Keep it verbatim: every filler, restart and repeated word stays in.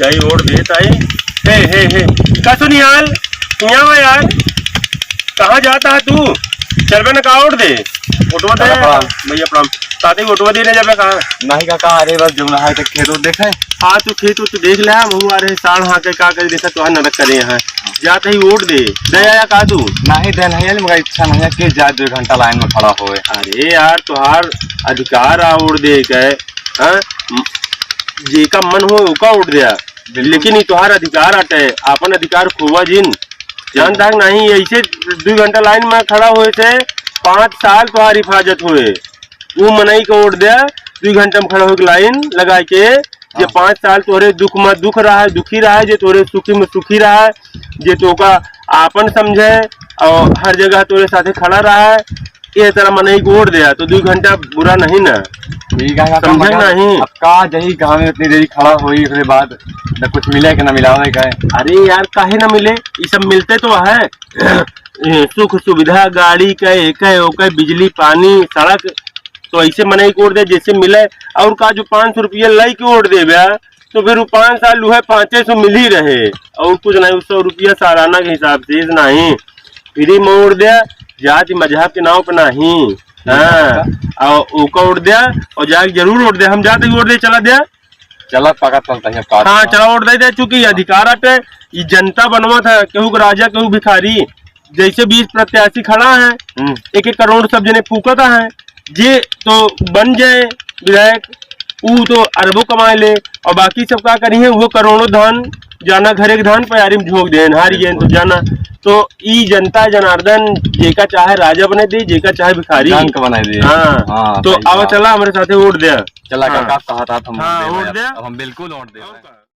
जाई वोट देत आई। हे, हे, हे। का सुनियाल? हियाँ आवा यार। कहाँ जाता है तू? चलबे न का वोट दे? वोटवा दे। प्रणाम। भैया प्रणाम। ताते वोटवा देने जाबे का? नहीं काका, अरे बस जौन है तो खेत देखे। हाँ, तू खेत तो देख ले, हम हुआ रहे साढ़ हाँ के का करे देखा तो नरक करे यहाँ। जात ही वोट दे। दे आया का तू? नहीं दे नहीं, मगर इच्छा नहीं है कि जाए दो घंटा लाइन में खड़ा होए। अरे यार, तोहार अधिकार आ वोट दे के, हाँ? म-, जेका मन हो ओका वोट दे। बिल्कुल। लेकिन ई तोहार अधिकार आटे, आपन अधिकार खोवा जिन। जानता है कि नहीं, ऐसे दो घंटा लाइन में खड़ा होए से पाँच साल तोहार हिफाजत होए। ऊ मनई के वोट दे, दो घंटा में खड़ा होके लाइन लगा के, जे हाँ। पाँच साल तोरे दुख में दुख रहा है, दुखी रहा है, जे तोरे सुखी में सुखी रहा है, जे तोका आपन समझे और हर जगह तोरे साथे खड़ा रहा है, ये तरह मनई के वोट दे, तो दो घंटा बुरा नहीं ना। ठीक है, काका, समझे मगर नहीं? अब का जही गाँव में इतनी देरी खड़ा होई, ओकरे बाद न कुछ मिले के न मिलावे का है। अरे यार, काहे ना मिले? ई सब मिलते तो है। ए, सुख सुविधा, गाड़ी के, एके ओके, बिजली, पानी, सड़क, तो ऐसे मनई के वोट दे जैसे मिले। और का जो पाँच सौ रुपया लई के वोट देबे, तो फिर वो पाँच साल उहे पाँचे सौ मिल ही रहे, और कुछ नहीं, सौ रुपया सालाना के हिसाब से, इस नहीं। फ्री में वोट दे, जाति मजहब के नाव पे नहीं। हाँ, और ओका वोट दे, और जाके जरूर वोट दे, हम जाते ही वोट दे, चला दे। चला, पकड़ चलता है, पास हाँ, में। चला वोट दे दे, चूंकि अधिकार आटे, ई जनता बनवा था, केहू के राजा, केहू भिखारी, जैसे बीस प्रत्याशी खड़ा है, हम्म। एक एक करोड़ सब जने फूकता है, जे तो बन जाए विधायक, ऊ तो अरबों कमाए ले, और बाकी सब का करी है, वो करोड़ों धन जाना घर एक धान पयारी में झोंक देन, हारी गए तो जाना। तो ई जनता जनार्दन जेका चाहे राजा बने दे, जेका चाहे भिखारी। डंक बनाए दे। हाँ, हाँ, तो सही आओ बात। चला हमारे साथे वोट दे। चला हाँ। काका, आप कहा था, हम हाँ, वोट वोट दे। दे। अब हम बिल्कुल वोट दे।